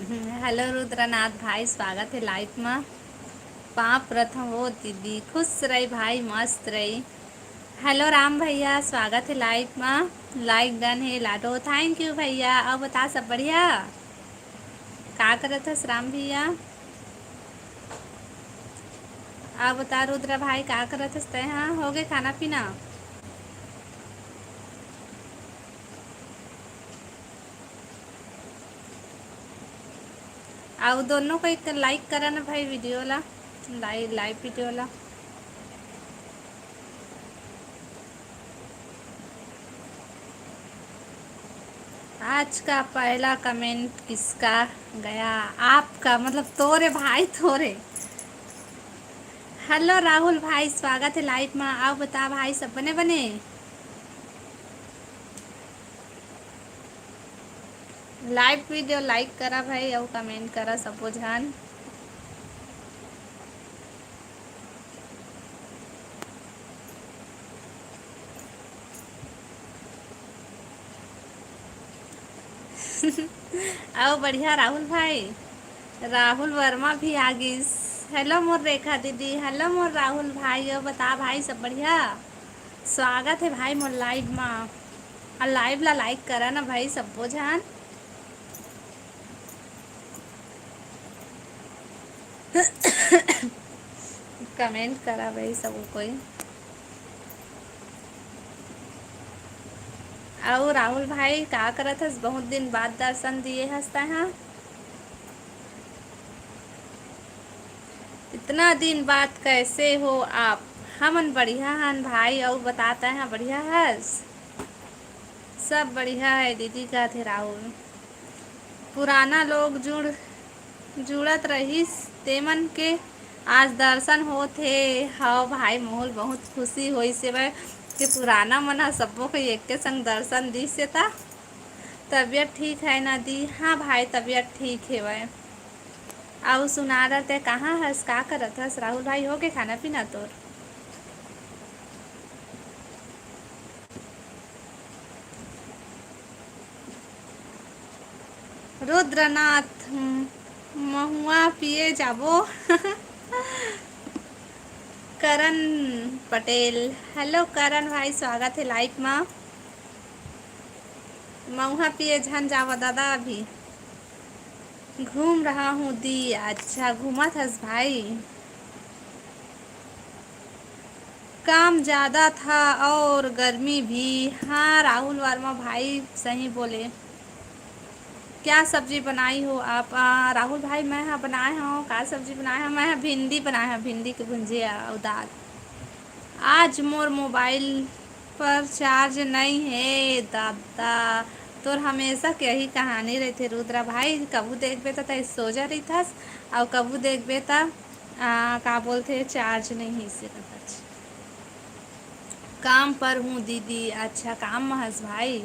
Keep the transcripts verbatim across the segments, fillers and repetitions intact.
Hello Rudranath भाई, स्वागत हे लाइव मा। पाँव परत हँव दीदी, खुश रही भाई, मस्त रही। हेलो राम भैया, स्वागत हे लाइव मा। लाइक डन हे लाडो, thank you भैया। अउ बता, सब बढ़िया? का करत हस राम भैया? अउ बता रुद्रा भाई, का करत हस तैं? हाँ, होगे खाना पीना? अउ दोनों कोई लाइक करा ना भाई वीडियो ला, लाइव, लाइव वीडियो ला। आज का पहला कमेंट किसका गया? आपका, मतलब तोरे भाई, तोरे। हेलो राहुल भाई, स्वागत हे लाइव मा। अउ बता भाई, सब बने बने? लाइव वीडियो लाइक करा भाई, अउ कमेंट करा सबो झन। अउ बढ़िया राहुल भाई, राहुल वर्मा भी आ गिस। हेलो मोर रेखा दीदी, हेलो मोर राहुल भाई, अउ बता भाई, सब बढ़िया? स्वागत हे भाई मोर लाइव मा। अउ लाइव ला लाइक करा ना भाई सबो झन। कमेंट करा भाई सब कोई। अउ राहुल भाई, का करत हस? बहुत दिन बाद दर्शन दिए हस तैं हा। इतना दिन बाद कैसे हो आप? हमन बढ़िया हन भाई, अउ बता तैं हा बढ़िया हस? सब बढ़िया हे दीदी, कहत हे राहुल। पुराना लोग जुड़, जुड़त रहिस, तेमन के आज दर्शन होत हे। हव भाई, मोहूल बहुत खुशी होइस हेवय कि पुराना मन ह सब्बो के एके संग दर्शन दिस हे। त तबीयत ठीक हे ना दी? हाँ भाई, तबीयत ठीक हेवय। अउ सुना रह, तैं कहाँ हस, का करत हस? राहुल भाई, होगे खाना पीना तोर? रुद्रनाथ, महुआ पिए जाबो। करण पटेल, हेलो करण भाई, स्वागत हे लाइव मा। महुआ पिए झन जावा दादा अभी। घूम रहा हूँ दी। अच्छा, घूमत हस भाई? काम ज्यादा था और गर्मी भी। हाँ, राहुल वर्मा भाई सही बोले। क्या सब्जी बनाई हो आप? आ, राहुल भाई, मैं हा बनाए हव। का सब्जी बनाए हव? मैं हा भिंडी बनाए हव, भिंडी के भुंजिया अउ दाल। आज मोर मोबाइल पर चार्ज नइ हे दादा। तोर हमेशा के यही कहानी रहिथे रुद्रा भाई, कभू देखबे त तैं सोजा रहिथस, अउ कभू देखबे त, आ, का बोलथे, चार्ज नइ हे, इसे कथच। काम पर हूँ दीदी। अच्छा, काम म हस भाई।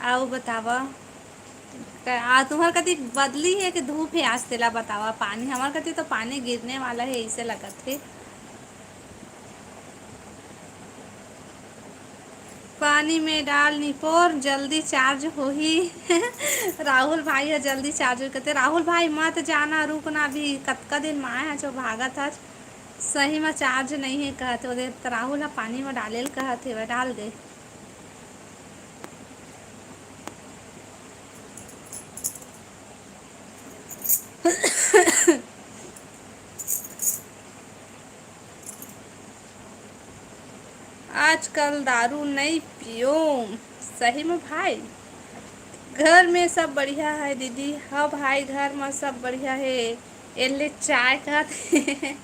अउ बतावा, आ, तुम्हर कति बदली हे कि धूप हे आज, तेला बतावा। पानी, हमर कति तो पानी गिरने वाला हे, इसे लगत हे। पानी में डाल निपोर, जल्दी चार्ज होही। राहुल भाई ह जल्दी चार्ज होही कथे। राहुल भाई मत जाना, रुकना, अभी कतका दिन म आए हच, भागत हच। सही म चार्ज नइ हे कहत हे, ओदे त राहुल ह पानी म डाले ल कहत हे, वह डाल दे। आजकल दारू नइ पियो। सही में भाई, घर में सब बढ़िया हे दीदी। हाँ भाई, घर में सब बढ़िया हे। एले चाय कहत हे।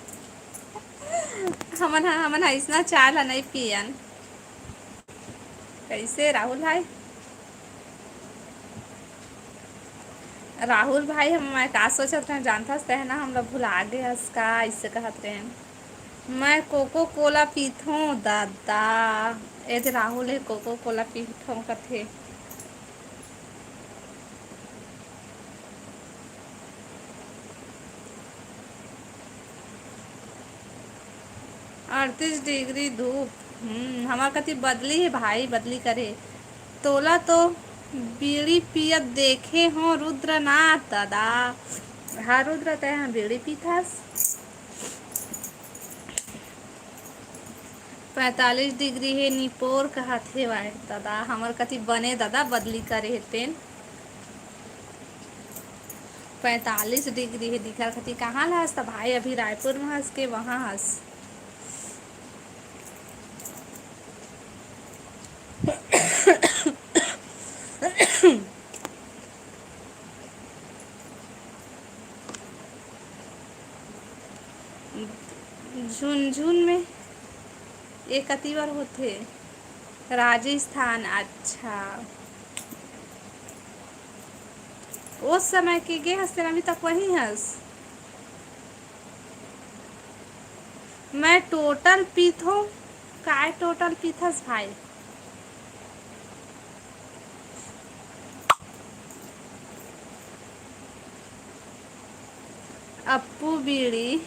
हमन ह, हमन ह अइसना चाय ला नइ पियन। कइसे राहुल भाई? राहुल भाई, हम, मैं का सोचत रहें जानथस, तैं ना हमला भुला गे हस का, अइसे कहत रहें। मैं कोको कोला पीथों दादा। ए दे राहुल हे, कोको कोला पीथों कथे। अड़तीस डिग्री धूप। हम्म, हमर कति बदली हे भाई, बदली करे। तोला तो बीड़ी पियत देखे हो रुद्रनाथ दादा। हाँ रुद्र, तैं ह बीड़ी पीथस। पैंतालीस डिग्री हे निपोर कहत हे वाय दादा, हमर कति बने दादा बदली करे हे तेन। पैंतालीस डिग्री हे दिखर कति। कहाँ ला हस त भाई? अभी रायपुर में हस के वहाँ हस? झुनझुन में ये कति बार होथे? राजस्थान। अच्छा, उस समय के गे हस तेन, अभी तक वही हस। मैं टोटल पीथों। काय टोटल पीथस भाई? अप्पू बीड़ी।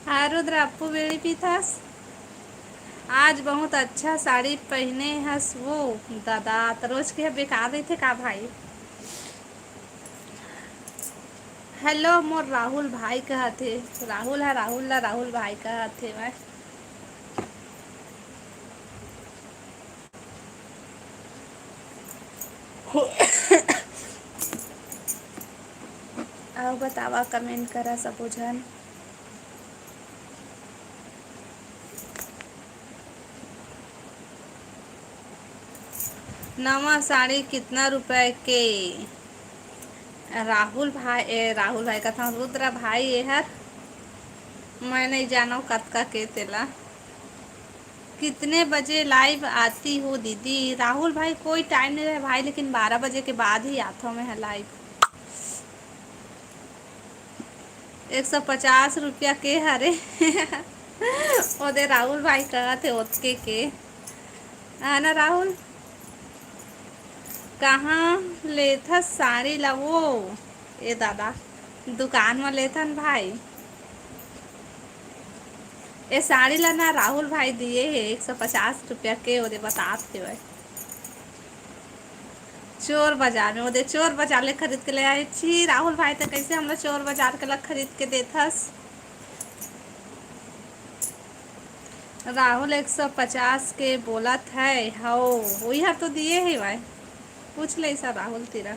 हाँ रुद्र, अप्पू बीड़ी पीथस। आज बहुत अच्छा साड़ी पहने हस वो दादा, त रोज के बेकार रहिथे का भाई? हेलो मोर राहुल भाई कहत हे। राहुल ह राहुल ला राहुल भाई कहत हे मैं। अउ बतावा, कमेंट करा सबो झन। नवा साड़ी कितना रुपए के? राहुल भाई, ए, राहुल भाई कथंव, रुद्र भाई, एहर मैं नहीं जानव कतका के तेला। कितने बजे लाइव आती हो दीदी? राहुल भाई, कोई टाइम नहीं रहे भाई, लेकिन बारह बजे के बाद ही आथव मैं ह लाइव। एक सौ पचास रुपया के हरे। ओदे राहुल भाई कहत हे ओतके के। है ना राहुल? कहाँ लेथस साड़ी ला वो? ए दादा, दुकान म लेथन भाई। ए साड़ी ला ना राहुल भाई दिए हे एक सौ पचास रुपया के, ओदे बतात हेवय। चोर बाजार में, ओदे चोर बाजार ले खरीद के ले आए छी। राहुल भाई, त कैसे हमला चोर बाजार के ला खरीद के देथस? राहुल एक सौ पचास के बोलत है, हव, वही हर तो दिए हे भाई। पूछ ले सा राहुल तीरा,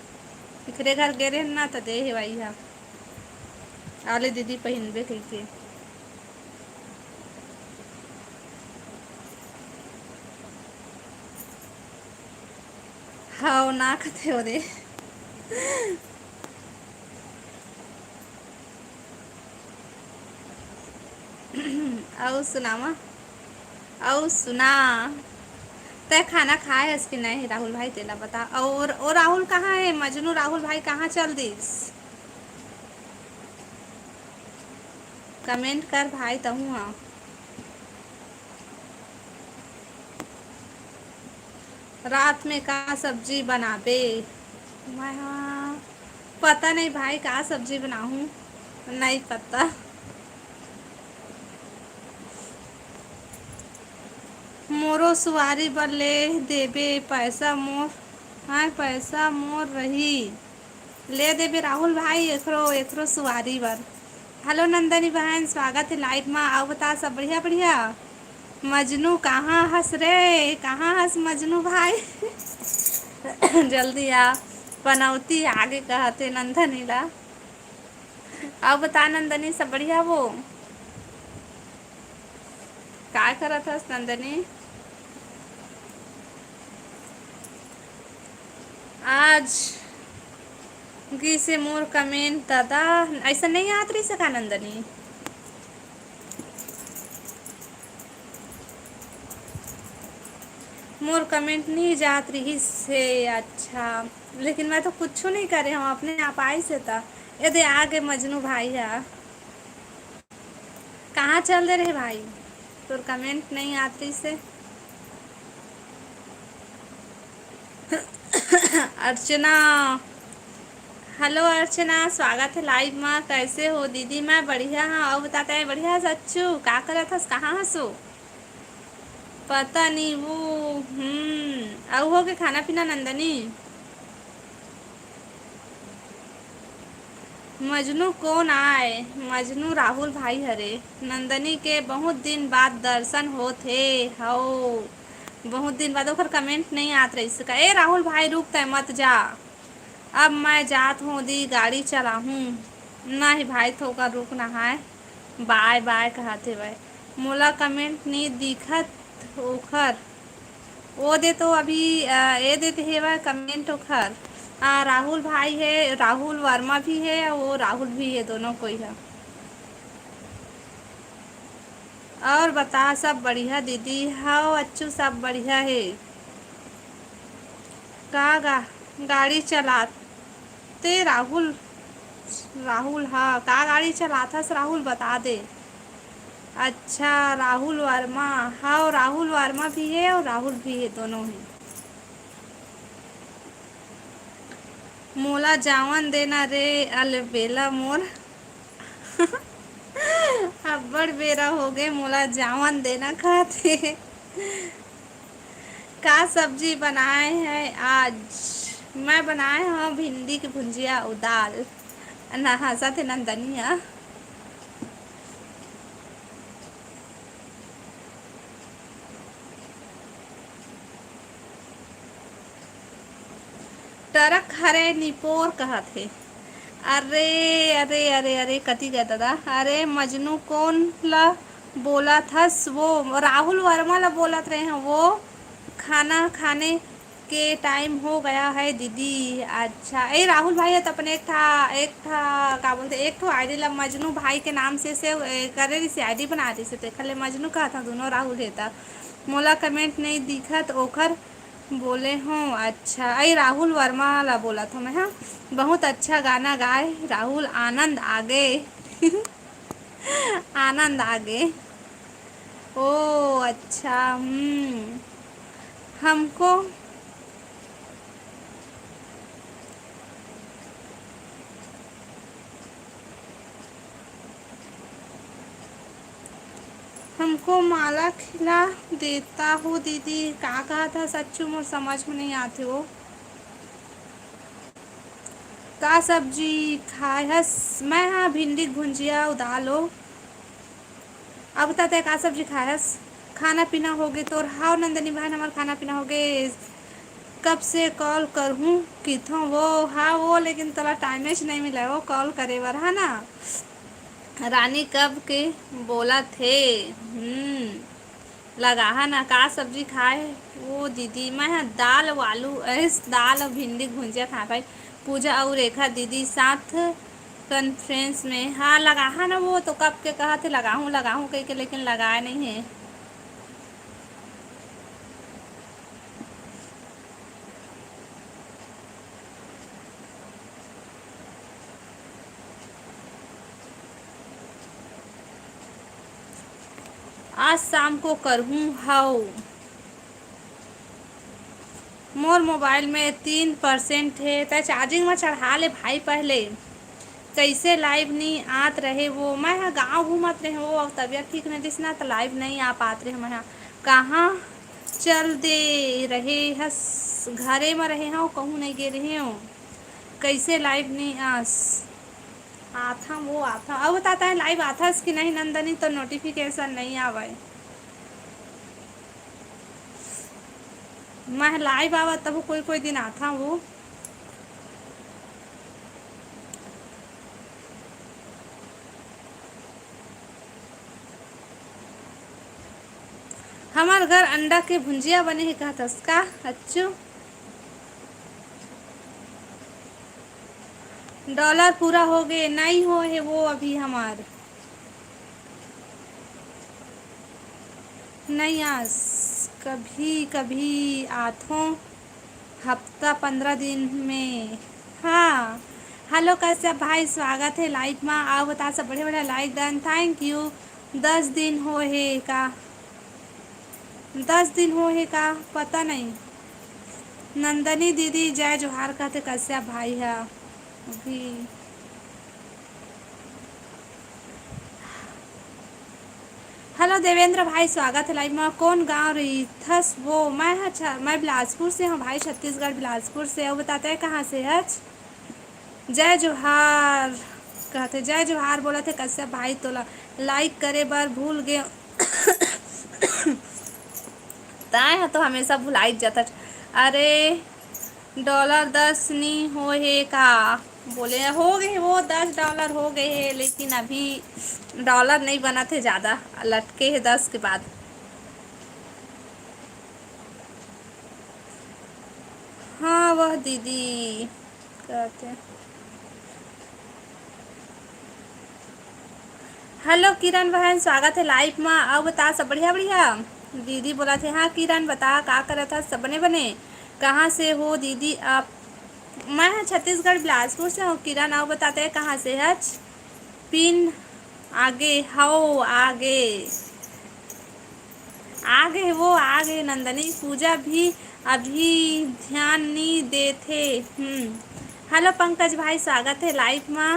इखरे घर गे रहे ना, त दे हे भाई हा। आले दीदी पहिनबे कहिके। हव ना कथे हो दे। अउ सुनावा, अउ सुना, तै खाना खाए हस कि नहीं राहुल भाई, तेला बता। और ओ राहुल कहाँ है, मजनू राहुल भाई कहाँ चल दिस? कमेंट कर भाई तहूँ हा। रात में का सब्जी बनाबे? मैं हा पता नहीं भाई, का सब्जी बनाहूँ, नहीं पता। मोरो सुवारी बर ले देबे पैसा मोर, हाँ, पैसा मोर रही। ले देबे राहुल भाई, एकरो, एकरो सुवारी बर। हेलो नंदनी बहन, स्वागत है लाइव मा। अउ बता, सब बढ़िया, बढ़िया? मजनू कहाँ हस रे, कहाँ हस मजनू भाई? जल्दी आ, पनौती आगे कहत हे नंदनी ला। अउ बता नंदनी, सब बढ़िया वो? का करत हस नंदनी? आज गिसे मोर कमेंट दादा, ऐसा नहीं आत रहिस का नंदनी? मोर कमेंट नहीं जात रहिस हे। अच्छा, लेकिन मैं तो कुछ नहीं करे हूँ, अपने आप आइस हे त। ये दे आगे मजनू भाई हा। कहाँ चल दे रहे भाई, तोर कमेंट नहीं आत रहिस हे। अर्चना, हेलो अर्चना, स्वागत है लाइव मा। कैसे हो दीदी? मैं बढ़िया हाँ। अउ बता, तै बढ़िया हस? अच्छू, का करत हस? कहाँ हसो? पता नहीं वो। हम्म, अउ हो के खाना पीना नंदनी? मजनू कौन आय? मजनू राहुल भाई हरे। नंदनी के बहुत दिन बाद दर्शन होत हे। हौ, बहुत दिन बाद। ओकर कमेंट नहीं आत रहिस का? ए राहुल भाई, रुक, तय मत जा। अब मैं जात हों दी, गाड़ी चलाहूँ। नहीं भाई, थोका रुकना है। बाय बाय कहत हेवय। मोला कमेंट नी दिखत ओखर। ओ दे तो अभी, अ, ए दे तो हेवय कमेंट ओखर। अ, राहुल भाई हे, राहुल वर्मा भी हे, अउ वो राहुल भी हे, दोनों कोई ह। और बता, सब बढ़िया दीदी? हव अच्छू, सब बढ़िया हे। का गा-, गाड़ी चलाते राहुल? राहुल, हाँ, का गाड़ी चलाथस राहुल, बता दे। अच्छा, राहुल वर्मा, हव, राहुल वर्मा भी हे और राहुल भी हे, दोनों हे। मोला जावन देना रे अलबेला मोर। अब्बड़ बेरा होगे, मोला जावन देना कहत हे। का सब्जी बनाए है आज? मैं बनाए हव भिंडी के भुंजिया अउ दाल। ना, हंसत हे नंदनी ह। टरक हरे निपोर कहत हे। अरे, अरे, अरे, अरे, कति गए दादा? अरे, मजनू कोन ला बोलत हस? वो राहुल वर्मा ला बोलत रहे हैं, वो खाना खाने के टाइम हो गया है दीदी। अच्छा, ए राहुल भाई ह त अपन एक ठा, एक ठा का बोलथे, एक ठो आईडी ला मजनू भाई के नाम से सेव, ए, करे रिहिसे, आईडी बना रिहिसे, तेखर ले मजनू कहत हंव, दुनों राहुल हे त। मोला कमेंट नइ दिखत ओखर, बोले हों। अच्छा, ए राहुल वर्मा ला बोलत हों मैं, हाँ। बहुत अच्छा गाना गाए राहुल, आनंद आगे। आनंद आगे। ओ अच्छा, हम्म। हमको, हमको माला खिला देता हो दीदी। का कहत हस? सच्चू मोर समझ में नहीं आथे वो। का सब्जी खाए हस? मैं हा भिंडी के भुंजिया अउ दाल ओ। अब बता, तैं का सब्जी खाए हस? खाना पीना होगे तोर? हाव नंदनी बहन, हमर खाना पीना होगे। कब से कॉल करहूँ किथों वो, हाव वो, लेकिन तोला टाइमेच नइ मिलय वो कॉल करे बर, है ना? रानी कब के बोलत हे। हम्म। लगाहा ना, का सब्जी खाए ओ दीदी? मैं ह दाल अउ आलू, अरे, दाल अउ भिंडी के भुंजिया खाए भाई। पूजा अउ रेखा दीदी साथ कॉन्फ्रेंस में। हाँ, लगाहा ना, वो तो कब के कहत हे लगाहूँ, लगाहूँ कहिके, लेकिन लगाए नइ हे। आज शाम को करहूँ हव। मोर मोबाइल में तीन परसेंट हे, तैं चार्जिंग में चढ़ा ले भाई पहले। कइसे लाइव नी आत रहे वो? मैं ह गाँव घूमत रहे वो, अउ तबीयत ठीक नइ रिहिस ना, त लाइव नइ आ पात रहे मैं ह। कहाँ चल दे रहे हस? घरे म रहे हव, कहूँ नइ गे रहे हव। कइसे लाइव नइ आस? आथव वो, आथव। अउ बता, तैं लाइव आथस कि नहीं नंदनी? तो नोटिफिकेशन नइ आवय। मैं लाइव आवत तभो कोई कोई दिन आथव वो। हमर घर अंडा के भुंजिया बने हे कहत हस का? अच्छू। डॉलर पूरा होगे, नइ होए हे वो अभी हमर। नइ आस, कभी कभी आथों, हफ्ता पंद्रह दिन में। हाँ, हेलो कश्यप भाई, स्वागत हे लाइव मा। अउ बता, सब बढ़िया बढ़िया, लाइक डन, थैंक यू। दस दिन होए हे का? दस दिन होए हे का? पता नहीं। नंदनी दीदी जय जोहार कहत हे कश्यप भाई ह। अभी हेलो देवेंद्र भाई, स्वागत है लाइव में। कौन गांव रहिथस वो? मैं ह छ-, मैं बिलासपुर से हूँ भाई, छत्तीसगढ़ बिलासपुर से। अउ बता तैं कहाँ से हच? जय जोहार कहथे, जय जोहार बोलत हे कश्यप भाई, तोला लाइक करे बर भूल गे। तैं ह तो हमेशा भुलाइत जाथच। अरे डॉलर दस नी होए हे का? बोले हो गए हे वो, दस डॉलर हो गए हे, लेकिन अभी डॉलर नहीं बनत हे ज़्यादा, लटके हे दस के बाद। हाँ वह दीदी कहते। हेलो किरण बहन, स्वागत है लाइव मा। अउ बता, सब बढ़िया? बढ़िया। दीदी बोलत हे, हाँ किरण बता, का करत हस? सब बने बने। कहाँ से हो दीदी आप? मैं ह छत्तीसगढ़ बिलासपुर से हूँ किरण। अउ बता तैं कहाँ से हच? पिन आगे हव, आगे। आगे वो, आगे नंदनी। पूजा भी अभी ध्यान नी देथे। हम्म। हेलो पंकज भाई, स्वागत है लाइव मा।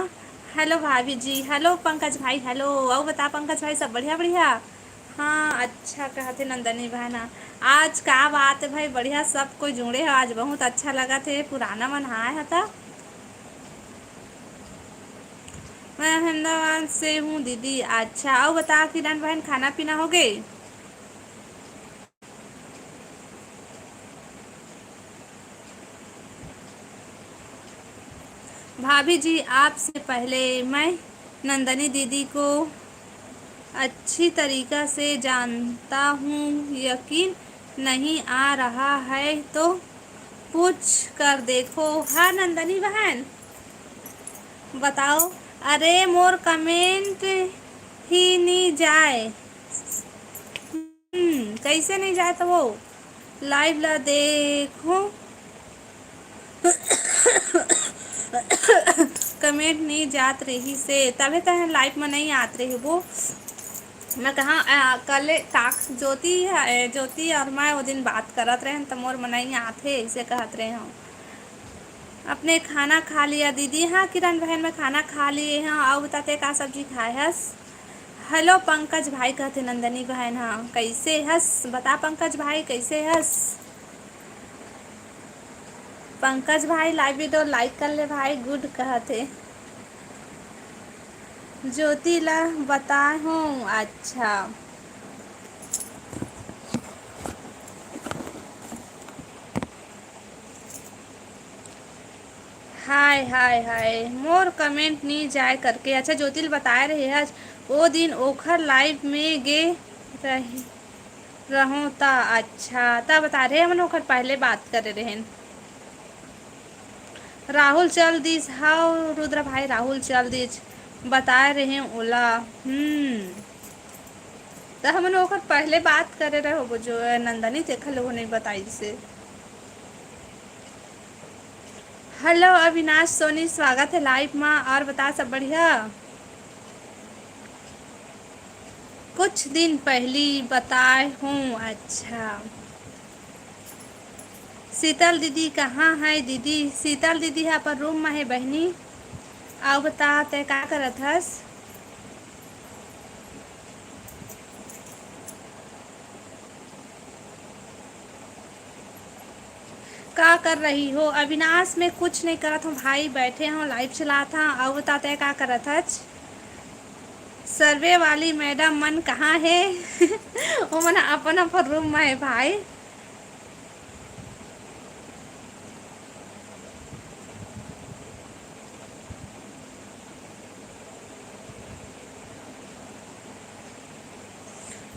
हेलो भाभी जी, हेलो पंकज भाई, हेलो। अउ बता पंकज भाई, सब बढ़िया? बढ़िया। हाँ, अच्छा कहत हे नंदनी बहन। आज का बात है भाई, बढ़िया सब कोई जुड़े हो, आज बहुत अच्छा लगत हे, पुराना मन आए ह त। मैं अहमदाबाद से हूँ दीदी। अच्छा, अउ बता किरण बहन, खाना पीना हो गए? भाभी जी, आपसे पहले मैं नंदनी दीदी को अच्छी तरीका से जानता हूँ, यकीन नहीं आ रहा है तो पूछ कर देखो। हाँ नंदनी बहन, बताओ। अरे मोर कमेंट ही नी जाए। हम्म, कैसे नहीं जाए तो वो लाइव ला देखो। कमेंट नहीं जात रही से, तबे तो लाइव में नहीं आत रही वो। मैं कहाँ, अ, कल काक ज्योति है, ज्योति और मैं वो दिन बात करत रहे त मोर में नहीं आत हे, इसे कहत रहे हूँ। अपने खाना खा लिया दीदी? हाँ किरण बहन, मैं खाना खा लिए हूँ। अउ बता तैं का सब्जी खाए हस? हेलो पंकज भाई कहते नंदनी बहन, हाँ कैसे हस? बता पंकज भाई कैसे हस? पंकज भाई लाइव वीडियो लाइक कर ले भाई, गुड कहत हे। ज्योति ला बताए हूँ, अच्छा। हाय हाय हाय, मोर कमेंट नी जाए करके। अच्छा ज्योति ल बताए रहे हस, ओ दिन ओखर लाइव में गे रहे रहूं ता। अच्छा, ता बता रहे हमन ओखर पहले बात करे रहेन। राहुल चल दिस, हाव रुद्र भाई, राहुल चल दिस, बताए रहे ओला। हम्म, त हमन ओकर पहले बात करे रहे होबो जो नंदनी, तेखर ले वो नहीं बताई से। हेलो अविनाश सोनी, स्वागत है लाइव मा। और बता, सब बढ़िया? कुछ दिन पहली बताए हूँ। अच्छा, शीतल दीदी कहाँ है दीदी? शीतल दीदी है अपन रूम में है बहनी। अउ बता, तै का करत हस? का कर रही हो? अविनाश, मैं कुछ नहीं करत हूँ भाई, बैठे हूँ, लाइव चलात हूँ। अउ बता, तै का करत हच? सर्वे वाली मैडम मन कहाँ है? वो मन अपन अपन रूम में है भाई।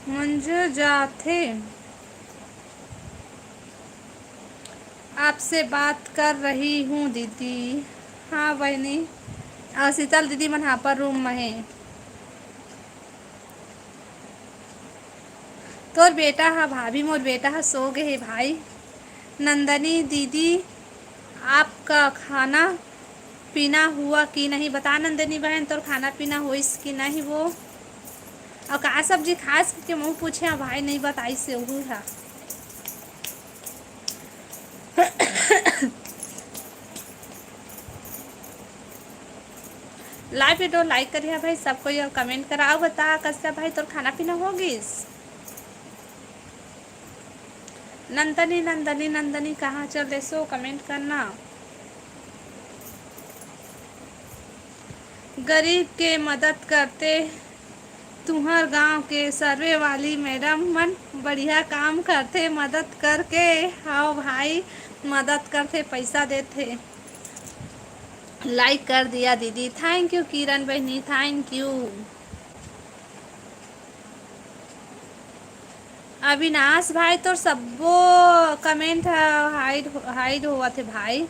मंजू जाथे। आपसे बात कर रही हूँ दीदी। हाँ बहनी, अउ शीतल दीदी मन हापर रूम में है। तोर बेटा हा भाभी, मोर बेटा हा सो गे हे भाई। नंदनी दीदी, आपका खाना पीना हुआ कि नहीं? बता नंदनी बहन, तोर खाना पीना होइस कि नहीं वो? अउ का सब्जी खास के मुँह पूछे हा भाई, नहीं बताइस से उहू हा। Live video like करिहा भाई सब कोई, और comment करा। अउ बता कश्यप भाई, तोर खाना पीना हो गिस? नंदनी, नंदनी, नंदनी, कहाँ चल देसो? Comment करना। गरीब के मदद करते, तुंहर गांव के सर्वे वाली madam मन बढ़िया काम करथे, मदद करके। हव भाई, मदद करथे, पैसा देथे। Like कर दिया दीदी। Thank you किरण बहिनी, thank you। अविनाश भाई, तोर सब्बो comment ह hide, hide होवत हे भाई।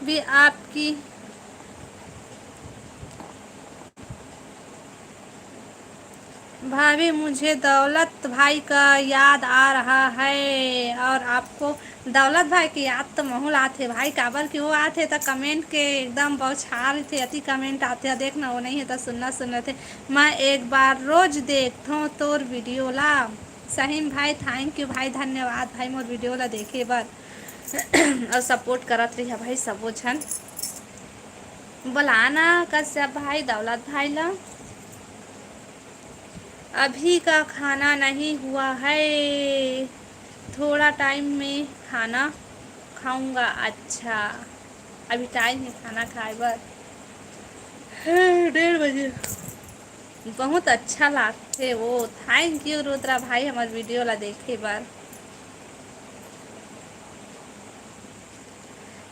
भी आपकी भाभी, मुझे दौलत भाई का याद आ रहा है। और आपको दौलत भाई के याद तो महूल आथे भाई, काबर कि वो आथे त comment के एकदम बौछार थे, अति comment आथे। देख ना, वो नहीं है त सुनना सुनना थे। मैं एक बार रोज देखथों तोर video ला। सहीम भाई, thank you भाई, धन्यवाद भाई मोर video ला देखे बर और support करत रहिहा भाई सबो झन। बुलाना कश्यप भाई, दौलत भाई ला। अभी का खाना नहीं हुआ है, थोड़ा time में खाना खाऊंगा। अच्छा, अभी time है खाना खाए बर। डेढ़ बजे। बहुत अच्छा लागथे वो। Thank you रुद्रा भाई, हमर video ला देखे बर।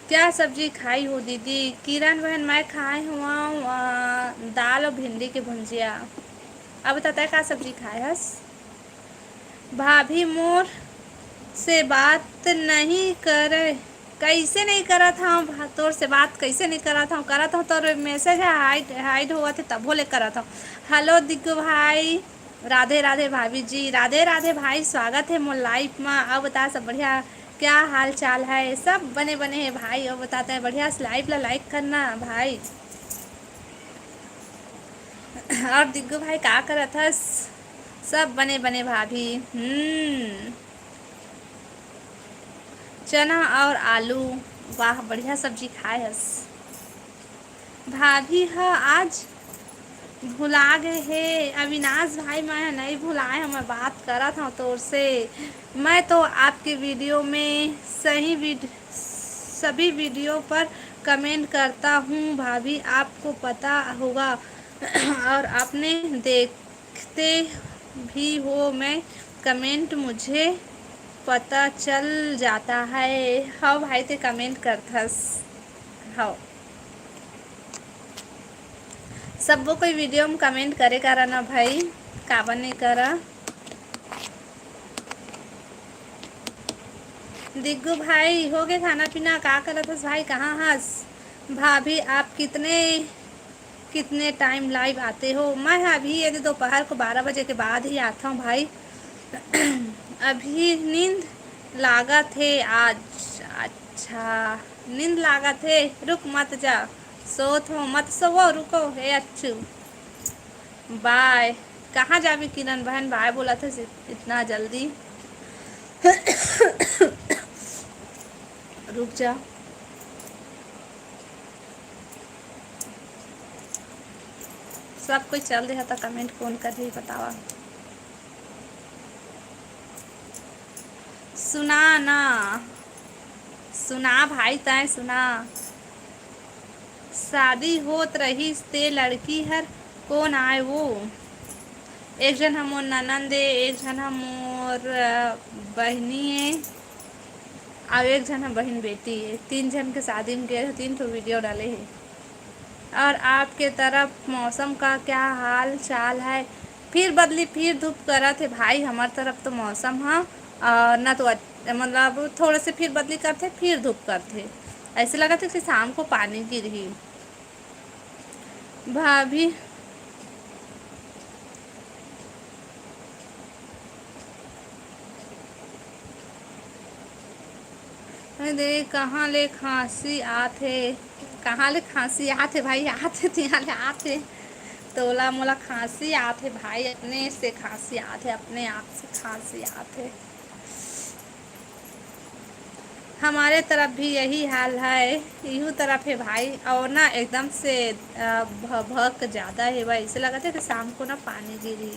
क्या सब्जी खाई हो दीदी? किरण बहन, मैं खाए हुआ, अ, दाल और भिंडी के भुंजिया। अब बता, तै का सब्जी खाए हस? भाभी मोर से बात नहीं करे, कैसे नहीं करत हव भा-, तोर से बात कैसे नहीं करत हव? करत हव, तोर message ह hide, hide होवत हे, तभो ले करत हव। Hello दिग्गू भाई, राधे राधे भाभी जी, राधे राधे भाई, स्वागत है मोर live मा। अब बता सब बढ़िया, क्या हाल चाल है? सब बने बने है भाई। अब बताते हैं बढ़िया से live ला like करना भाई। और दिग्गू भाई का करत हस? सब बने बने भाभी। हम्म, चना और आलू, वाह बढ़िया सब्जी खाए हस। भाभी ह आज भुला गए हे। अविनाश भाई, मैं ह नहीं भुलाए हव, मैं बात करत हव तोर से। मैं तो आपके video में सही वीड-, सभी video पर comment करता हूँ भाभी, आपको पता होगा और आपने देखते भी हो, मैं comment मुझे पता चल जाता है। हव भाई, ते comment करथस। हव। सब्बो कोई video में comment करे करा ना भाई, काबर नहीं करा। दिग्गू भाई, हो गए खाना पीना? का करत हस भाई, कहाँ हस? भाभी, आप कितने, कितने time live आते हो? मैं अभी ये दोपहर को बारह बजे के बाद ही आता हूँ भाई। अभी नींद लागत हे आज। अच्छा, नींद लागत हे, रुक मत जा, सोत हो, मत सोवो, रुको, हे अच्छू, bye। कहाँ जाबे किरण बहन, bye बोलत हे इतना जल्दी? रुक जा, सब कोई चल रहा था, comment कौन कर रही बतावा। सुना ना, सुना भाई, तैं सुना। शादी होत रहिस ते लड़की हर कोन आय वो? एक झन ह मोर ननंद ए, एक झन ह मोर, अ, बहिनी ए, अउ एक झन ह बहिन बेटी ए। तीन झन के शादी में गे रहे, तीन ठो video डाले हे। और आपके तरफ मौसम का क्या हाल चाल है? फिर बदली, फिर धूप करत हे भाई। हमर तरफ तो मौसम ह, अ, ना तो अच-, मतलब थोड़े से फिर बदली करथे, फिर धूप करथे। ऐसे लगत हे कि शाम को पानी गिरही। भाभी, अरे, कहाँ ले खांसी आत हे? कहाँ ले खांसी आत हे भाई? आत हे, तिहाँ ले आत हे। तोला मोला खांसी आत हे भाई, अपने से खांसी आत हे, अपने आप से खांसी आत हे। हमारे तरफ भी यही हाल है, इहू तरफ है भाई। और ना एकदम से, अ, भ-, भक ज्यादा है भाई, ऐसे लगत है कि शाम को ना पानी गिरी।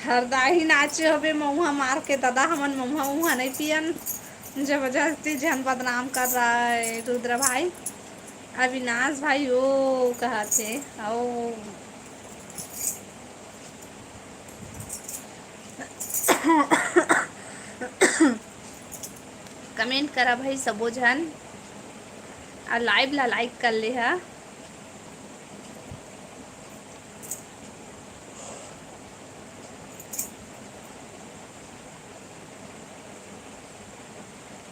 हरदाही नाचे होबे मउहा मार के, दादा, हमन मउहा उहा नहीं पियन, जबरदस्ती झन बदनाम कर रहा है रुद्र भाई। अविनाश भाई ओ कहत हे, ओ। कमेंट करा भाई सबो झन, अउ लाइव ला लाइक कर ले हा।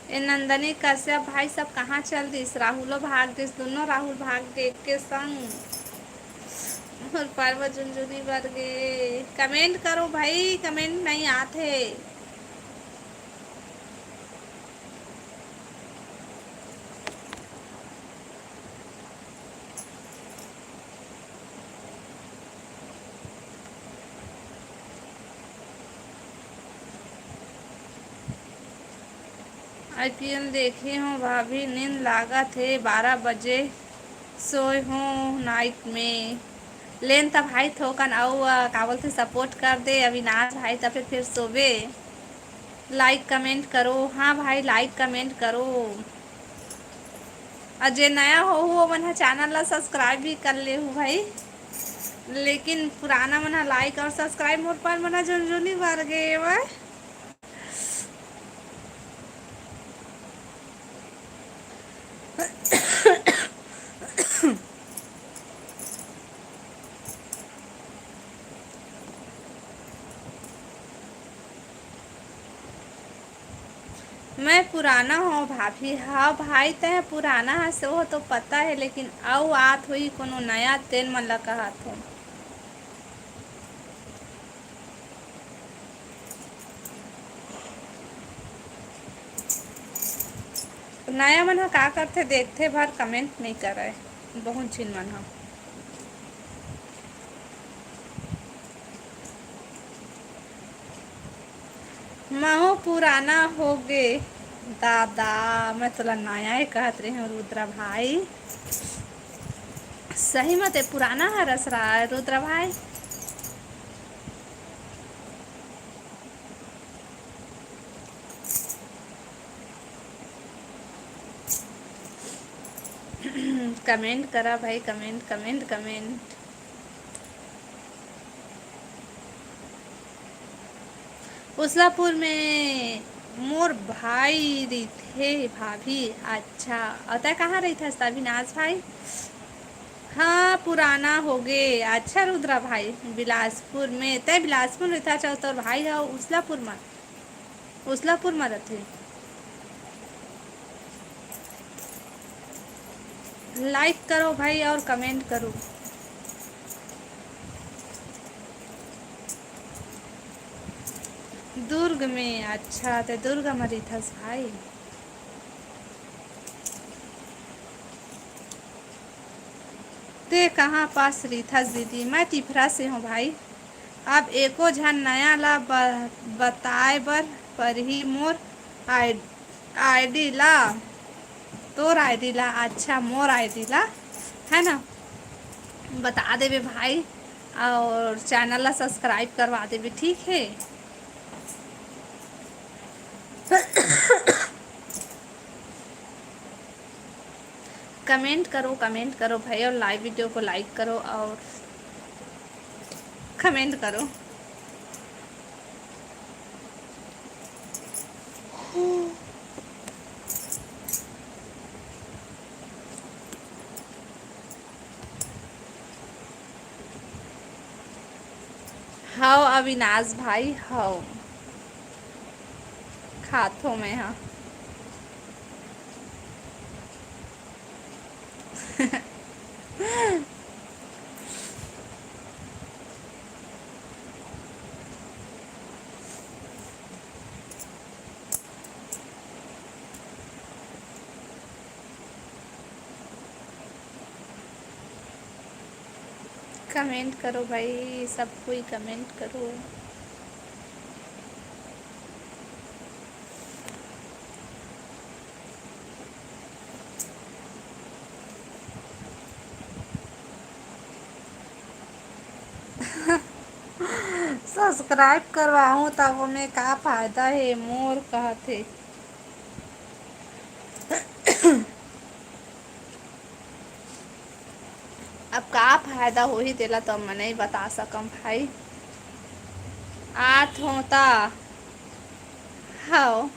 ए नंदनी कश्यप भाई सब कहाँ चल दिस? राहुलो भाग दिस, दोनों राहुल भाग गे के संग। मोर परवा झुनझुनी बर गे। कमेंट करो भाई, कमेंट नहीं आत हे। आईपीएल देखे हो भाभी, नींद लागत हे, बारह बजे सोए हो नाइट में। लेन त भाई थोकन अउ, अ, का बोलथे, सपोर्ट कर दे अविनाश भाई, त फिर, फिर सोबे। लाइक कमेंट करो, हाँ भाई, लाइक कमेंट करो। अउ जे नया होहू, ओमन ह चैनल ला सब्सक्राइब भी कर लेहू भाई। लेकिन पुराना मन ह लाइक और सब्सक्राइब मोर पर मन ह झुनझुनी भर गे हवय। मैं पुराना हव भाभी। हाँ भाई, तैं पुराना हस, वो तो पता है, लेकिन अउ आत होही कोनो नया, तेन मन ला कहत हो। नया मन ह का करथे, देखथे भर, कमेंट नइ करय बहुत झिन मन ह। महू पुराना होगे दादा, मैं तोला नया ही कहत रहे हूँ रुद्रा भाई। सही म ते पुराना हरस रा रुद्रा भाई। कमेंट करा भाई, कमेंट, कमेंट, कमेंट। उसलापुर में मोर भाई रहिथे भाभी। अच्छा, अउ तै कहाँ रहिथस त अविनाश भाई? हाँ, पुराना होगे। अच्छा रुद्रा भाई, बिलासपुर में, तै बिलासपुर में रहिथस, अच्छा, तोर भाई ह उसलापुर में, उसलापुर में रहिथे। लाइक करो भाई और कमेंट करो। दुर्ग में, अच्छा, ते दुर्ग में रहिथस भाई। ते कहाँ पास रहिथस दीदी? मैं तिफरा से हूँ भाई। अब एको झन नया ला ब-, बताए बर परही मोर आई-, आईडी ला, तोर आईडी ला, अच्छा, मोर आईडी ला, है ना, बता देबे भाई, और चैनल ला सब्सक्राइब करवा देबे, ठीक है। कमेंट करो, कमेंट करो भाई, और लाइव वीडियो को लाइक करो और कमेंट करो। हव अविनाश भाई, हव, खाथो मैं हा। कमेंट करो भाई, सब कोई कमेंट करो। सब्सक्राइब करवाहूँ, तब ओमे का फायदा हे मोर, कहत हे। अब का फायदा होही, तेला तो मैं नहीं बता सकम भाई। आत हो ता हव,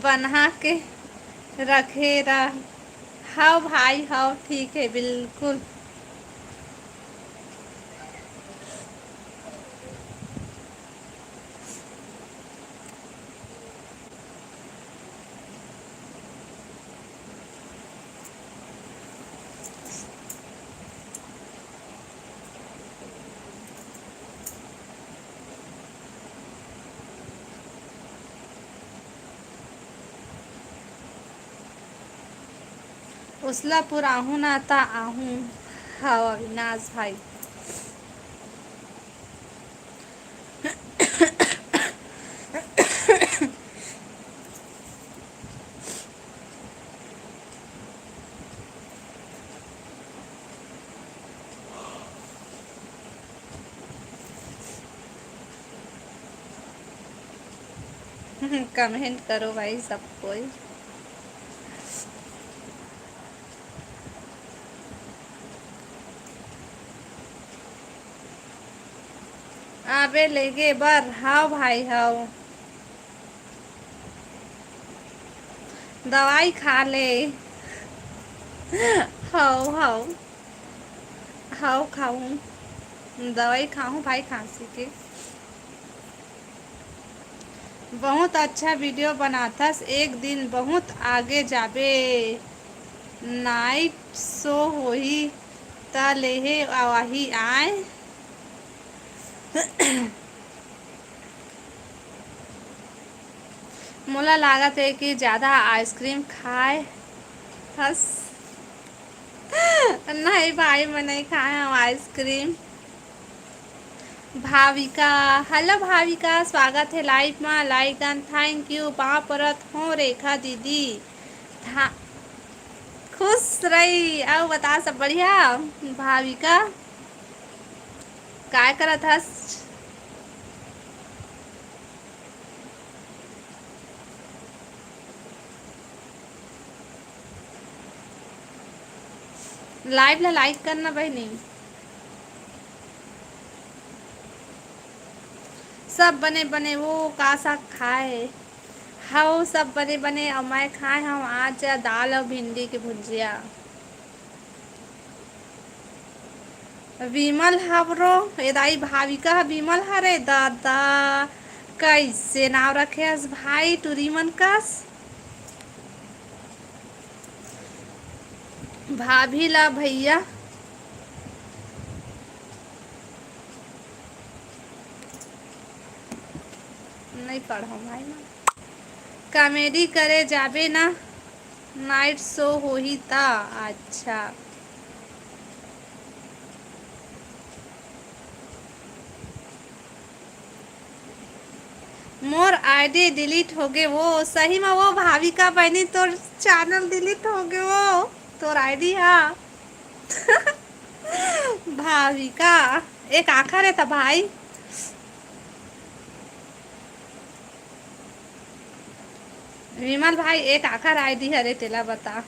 बना के रखे रह। हव भाई, हव, ठीक है, बिल्कुल। उसलापुर आहूँ ना ता आहूँ। हव अविनाश भाई। कमेंट करो भाई सब कोई। आबे लेगे बर, हव भाई, हव। दवाई खा ले। हव, हव। हव, खाहूँ। दवाई खाहूँ भाई, खांसी के। बहुत अच्छा वीडियो बनाथस, एक दिन बहुत आगे जाबे। नाइट शो होही त लेहे आवाही आय। मोला लागत हे कि ज्यादा आइसक्रीम खाए हस। नहीं भाई, मैं नहीं खाए हूँ आइसक्रीम। भाविका, हेलो भाविका, स्वागत है लाइव मा। लाइक डन, थैंक यू। पाँव परत हूँ रेखा दीदी। था-, खुश रही। अउ बता, सब बढ़िया? भाविका, काय करत हस? लाइव ला लाइक करना बहिनी। सब बने बने, वो का साग खाए? हव, सब बने बने। अउ मैं खाए हव आज दाल अउ भिंडी के भुजिया। विमल हवरो, ए दाई, भाविका ह विमल हरे दादा, कैसे नाव रखे हस भाई टूरी मन कस। भाभी ला भैया। नहीं पढ़ो भाई ना। कॉमेडी करे जाबे ना, नाइट शो होही ता। अच्छा। मोर आईडी डिलीट होगे वो। सही में वो भाविका बहनी, तोर चैनल डिलीट होगे वो, तोर आईडी हा। भाविका, एक आखर है त भाई। विमल भाई, एक आखर आईडी हरे, तेला बता।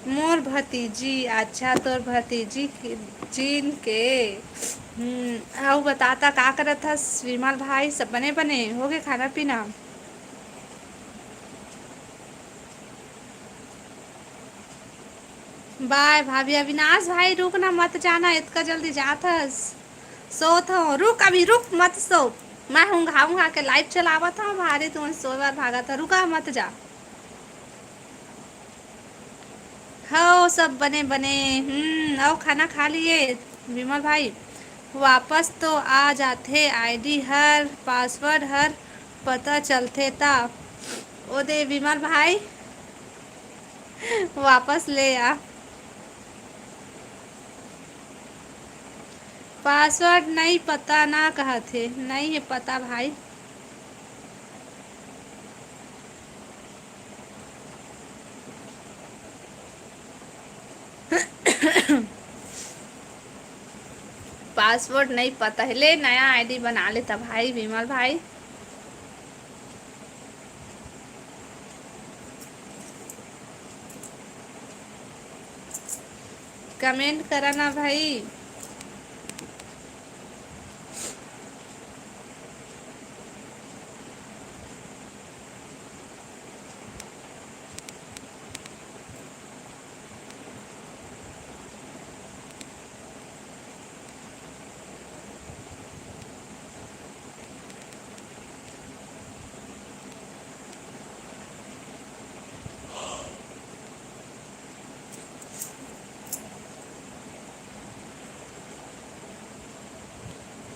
मोर भतीजी, अच्छा, तोर भतीजी के, जीन के। हम्म, अउ बता, त का करत हस विमल भाई? सब बने बने होगे खाना पीना? बाय भाभी। अविनाश भाई, रुक ना, मत जाना, इतका जल्दी जात हस? सोत हूँ, रुक अभी, रुक, मत सो। मैं ऊँघा ऊँघा के लाइव चलावत हूँ, भारी तुमन सोए बर भागत हव, रुका, मत जा। हव, सब बने बने। हम्म, अउ खाना खा लिए विमल भाई? वापस तो आ जाथे, आईडी हर, पासवर्ड हर पता चलथे ता। ओ दे विमल भाई, वापस ले आ। पासवर्ड नहीं पता ना कहत हे, नहीं हे पता भाई। पासवर्ड नहीं पता है, ले नया आईडी बना लेता भाई विमल भाई। कमेंट करा ना भाई।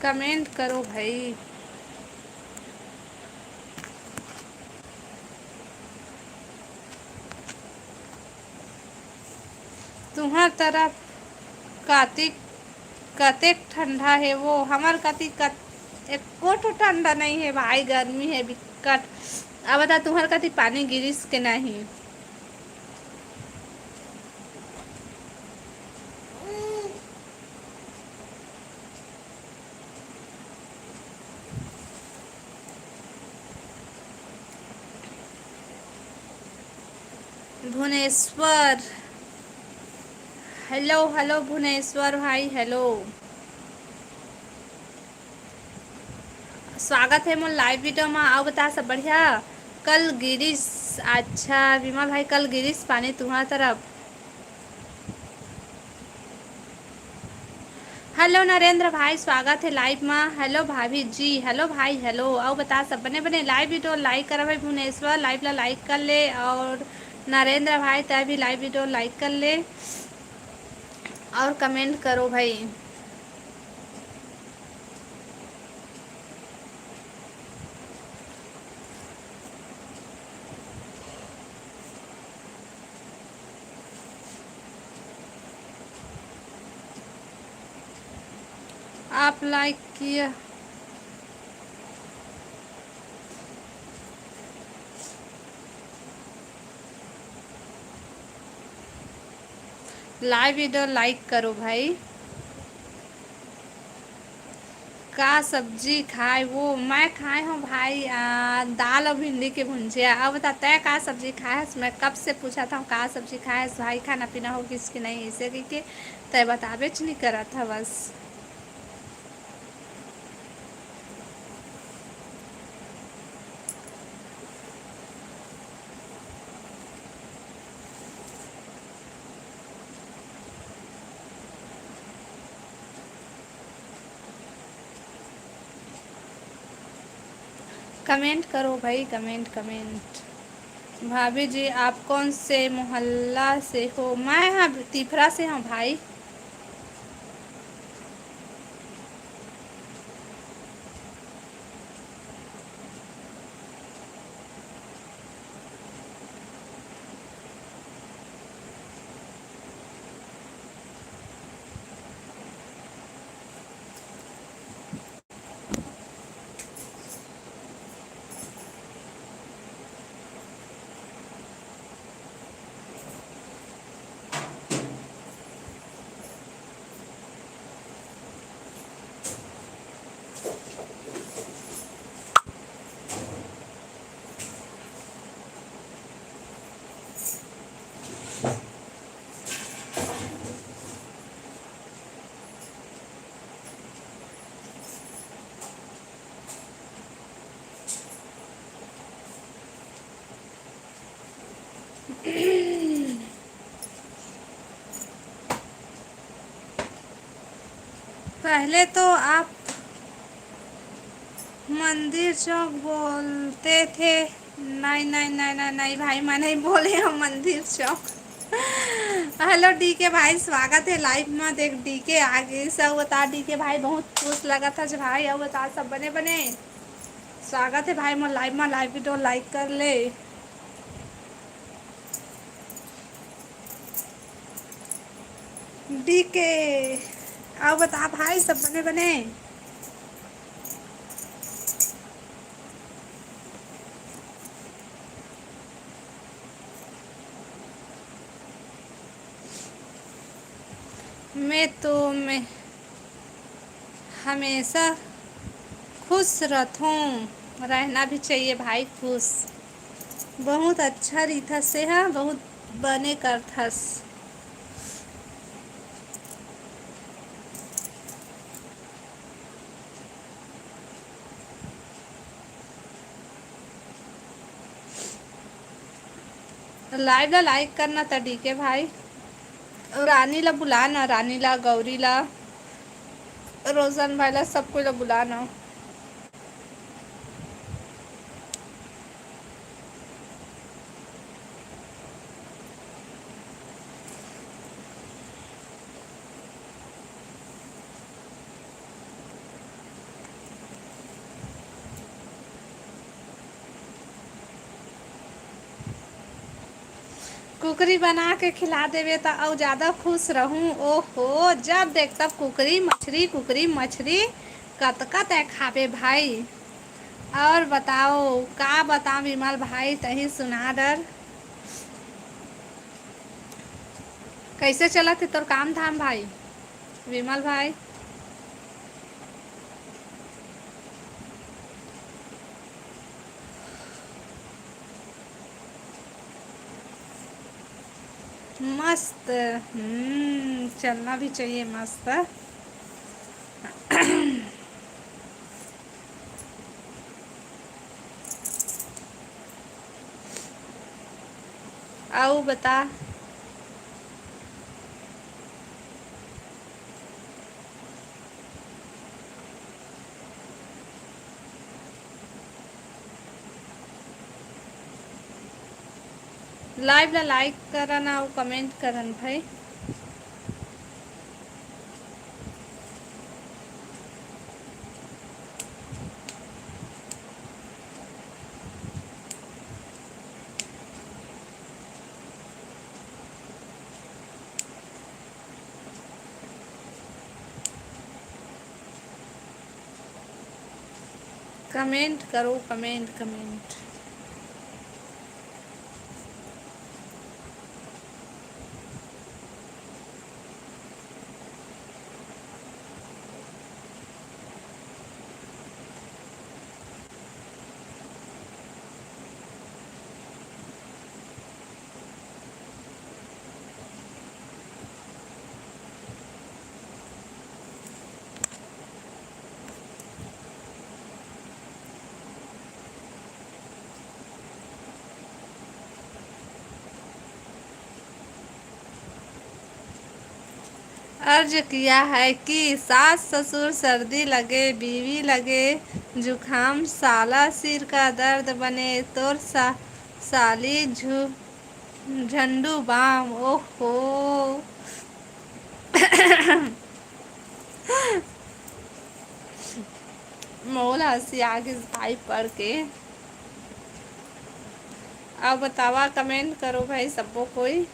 कमेंट करो भाई। तुंहर तरफ कातिक, कतेक ठंडा हे वो? हमर कति कत-, एको ठो ठंडा नहीं हे भाई, गर्मी हे बिकट। अब बता, तुंहर कति पानी गिरिस के नहीं? भुवनेश्वर, हेलो, हेलो भुवनेश्वर भाई, हेलो। स्वागत है मोर लाइव वीडियो मा। अउ बता, सब बढ़िया? कल गिरिस, अच्छा विमल भाई, कल गिरिस पानी तुम्हार तरफ? हेलो नरेंद्र भाई, स्वागत है लाइव मा। हेलो भाभी जी, हेलो भाई, हेलो। अउ बता, सब बने बने लाइव वीडियो लाइक करा भाई। भुवनेश्वर लाइव ला लाइक कर ले, और नरेंद्र भाई तै भी लाइव वीडियो लाइक कर ले और कमेंट करो भाई। आप लाइक किया। लाइव वीडियो लाइक करो भाई। का सब्जी खाए वो? मैं खाए हूँ भाई, आ, दाल और भिंडी के भुंजिया। अब बता, तय का सब्जी खाए हस? मैं कब से पूछा था, का सब्जी खाए हस भाई, खाना पीना हो किस कि नहीं, इसे कि के तय बताबेच नहीं करा था बस। कमेंट करो भाई, कमेंट, कमेंट। भाभी जी, आप कौन से मोहल्ला से हो? मैं हाँ, तिफरा से हूँ भाई। पहले तो आप मंदिर चौक बोलते थे। नहीं, नहीं, नहीं, नहीं, नहीं भाई, मैं नहीं बोले हूँ मंदिर चौक। हेलो डीके भाई, स्वागत हे लाइव म। देख, डीके आ गे। सब बता, डीके भाई बहुत खुश लगत हे भाई। अउ बता, सब बने बने? स्वागत हे भाई मोर लाइव म। लाइव वीडियो लाइक कर ले। डीके, अउ बता भाई, सब बने बने? मैं तो मैं हमेशा खुश रथों। रहना भी चाहिए भाई खुश। बहुत अच्छा रीथा से हा, बहुत बने करथस। लाइव ला लाइक करना त डीके भाई। रानी ला बुलाना, रानी ला, गौरी ला, रोशन भाई ला, सब कोई ला बुलाना। कुकरी बना के खिला देबे त अउ ज्यादा खुश रहूं। ओहो, जब देख तब कुकरी मछरी, कुकरी मछरी, कतका तै खाबे भाई। और बताओ, का बताओ विमल भाई, तही सुना डर। कैसे चलत हे तोर काम धाम भाई, विमल भाई? मस्त। हम्म, चलना भी चाहिए मस्त। अउ बता। लाइव ला लाइक करन अउ कमेंट करन भाई। कमेंट करो, कमेंट, कमेंट। अर्ज किया है कि सास ससुर सर्दी लगे, बीवी लगे जुकाम, साला सिर का दर्द बने, तोर सा-, साली झु-, झंडू बाम। ओहो। मोला हंसी आ गिस भाई पढ़ के। अब बतावा, कमेंट करो भाई सब्बो कोई।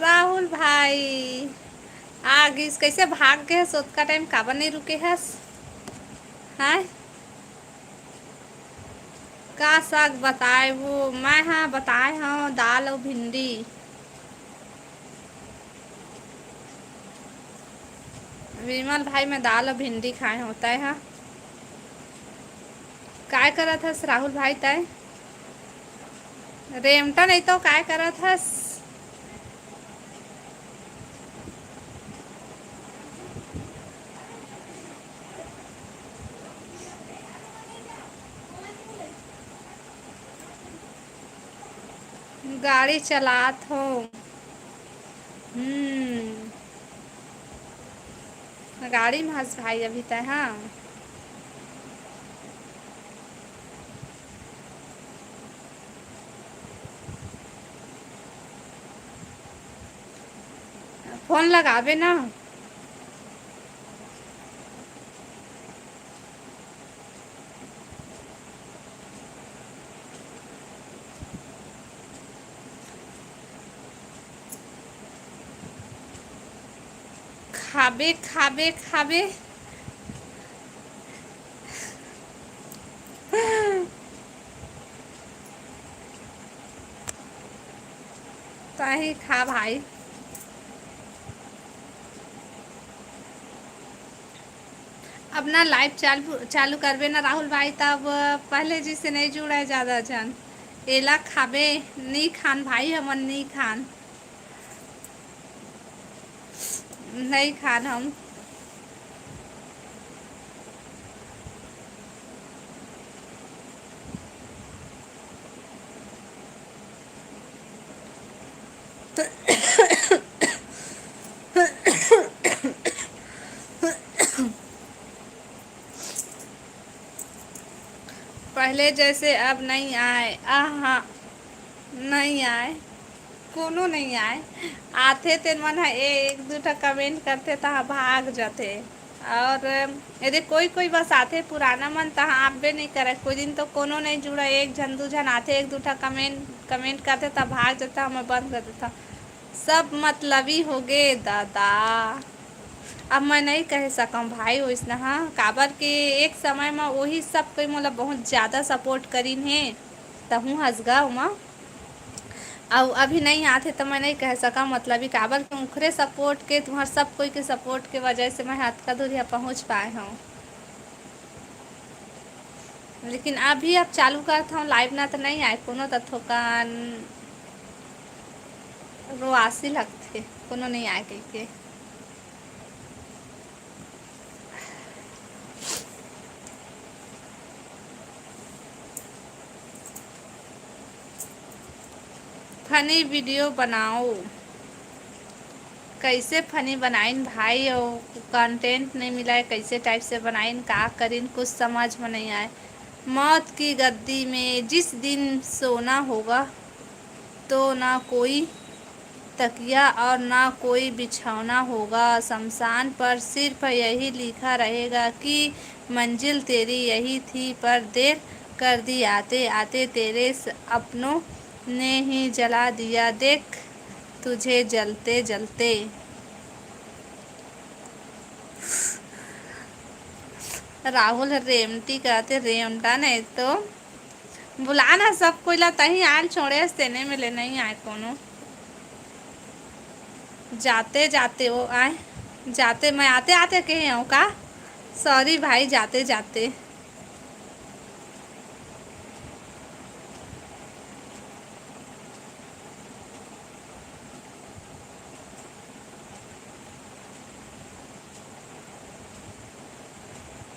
राहुल भाई आ गिस, कैसे भाग गे हस? ओतका टाइम काबर नहीं रुके हस? हैं? का साग बताए वो? मैं हा बताए हूँ दाल और भिंडी। विमल भाई, मैं दाल और भिंडी खाए हूँ, तय हा? काय करत हस राहुल भाई तय? रेमटा नहीं तो काय करत हस? गाड़ी चलात हो। हम्म। गाड़ी में हस भाई अभी तय, हाँ। फोन लगाबे ना। खाबे, खाबे, खाबे। ताही खा भाई। अब ना लाइव चालू, चालू करबे ना राहुल भाई, तब पहले जैसे नहीं जुड़ा है ज़्यादा जन। एला खाबे, नहीं खान भाई, हमन नहीं खान। नहीं खान हम। पहले जैसे अब नहीं आए, आहा, नहीं आए, कोनो नहीं आए। आथे तेन मन ह ए-, एक दू ठा कमेंट करथे, तहाँ भाग जाथे। और यदि कोई कोई बस आथे पुराना मन, तहाँ आबे नहीं करे। कोई दिन तो कोनो नहीं जुड़ा, एक झन दू झन आथे, एक दू ठा कमेंट, कमेंट करथे, तब भाग जाथे, मैं बंद कर देथंव। सब मतलबी होगे दादा। अब मैं नहीं कह सकंव भाई ओइसना ह, काबर के एक समय म ओही सब कोई मोला बहुत ज़्यादा सपोर्ट करिन हे, तहूँ हंस गा ओमा। अउ अभी नहीं आथे त मैं नहीं कह सकंव, मतलबी काबर के उखरे सपोर्ट के, तुम्हर सब कोई के सपोर्ट के वजह से मैं अतका दूरिहा पहुँच पाए हंव। लेकिन अभी अब चालू करत हंव लाइव ना, त नहीं आए कोनो, त थोकन रोआसी लगथे, कोनो नहीं आए कहिके। फनी वीडियो बनाओ। कैसे फनी बनाइन भाई, अउ कंटेंट नहीं मिला है, कैसे टाइप से बनाइन, का करिन, कुछ समझ में नहीं आए। मौत की गद्दी में जिस दिन सोना होगा, तो ना कोई तकिया और ना कोई बिछौना होगा। शमशान पर सिर्फ यही लिखा रहेगा कि मंजिल तेरी यही थी, पर देर कर दी आते आते, तेरे स-, अपनों ने ही जला दिया, देख तुझे जलते जलते। राहुल रेमटी कहते, रेमटा नहीं तो बुला ना सब कोई ला, तहीं आयल छोड़े हस, तेने में ले नहीं आए कोनो। जाते जाते वो आए, जाते मैं आते आते कहे हूँ का? सॉरी भाई, जाते जाते।